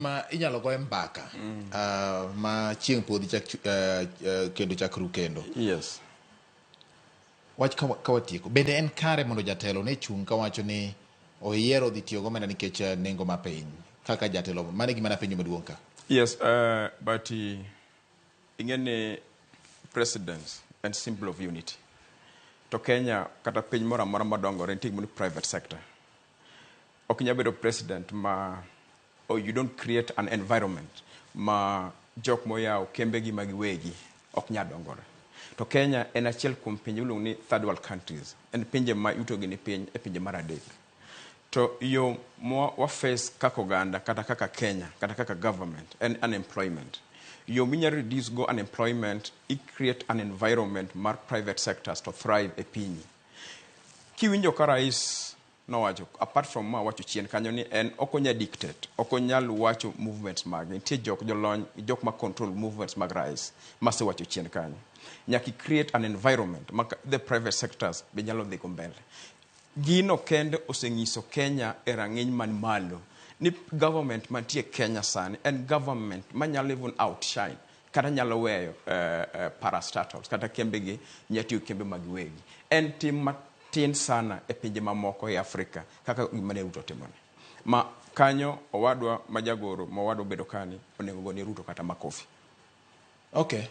Ma inyalo goye mbaka ma chieng' podhi chak kendo chak ru kendo. Wach ka watieko, bende en kare mondo jatelo ne chung' kawacho ni oyiero dhi tiyo gomenda nikech nengo mapiny kaka jatelo? Mano e gima napenjo maduong' ka. Yes, but ing'e ni presidents en symbol of unity. To Kenya kata piny moro amora madongore nitie gimoro ni private sector. Ok inyal bedo president ma or you don't create an environment ma jok moyawo kembegi ma giwegi ok nyal dongore. To Kenya en achiel kuom pinje miluongo ni third world countries. En pinje ma yutogi ni piny e pinje mar adek. To yo ma wa face kaka oganda kata kaka Kenya kata kaka government en unemployment. Yo minyalo reduce go unemployment, i create an environment mar private sectors to thrive e pinyi. Kiwinjo ka rais nowacho, apart from ma wacho chien kanyo ni en ok onyal dictate, ok onyal wacho movements mage. Nitie jok jolony, jok ma control movements mag rais masewacho chien kanyo. Nyaka i create an environment ma the private sectors be nyalo dhi go mbele. Gino kende oseng'iso Kenya e rang'iny man malo ni government mantie Kenya sani en government manyalo even outshine kata nyalo weyo parastatals kata kembe gi nyalo tiyo kembe mag wegi. En tim matin sana e pinje mamoko e Afrika kaka gima ne Ruto timoni. Ma kanyo owadwa ma jagoro ma owadwa obedo kani onego gone Ruto kata makofi. Okay.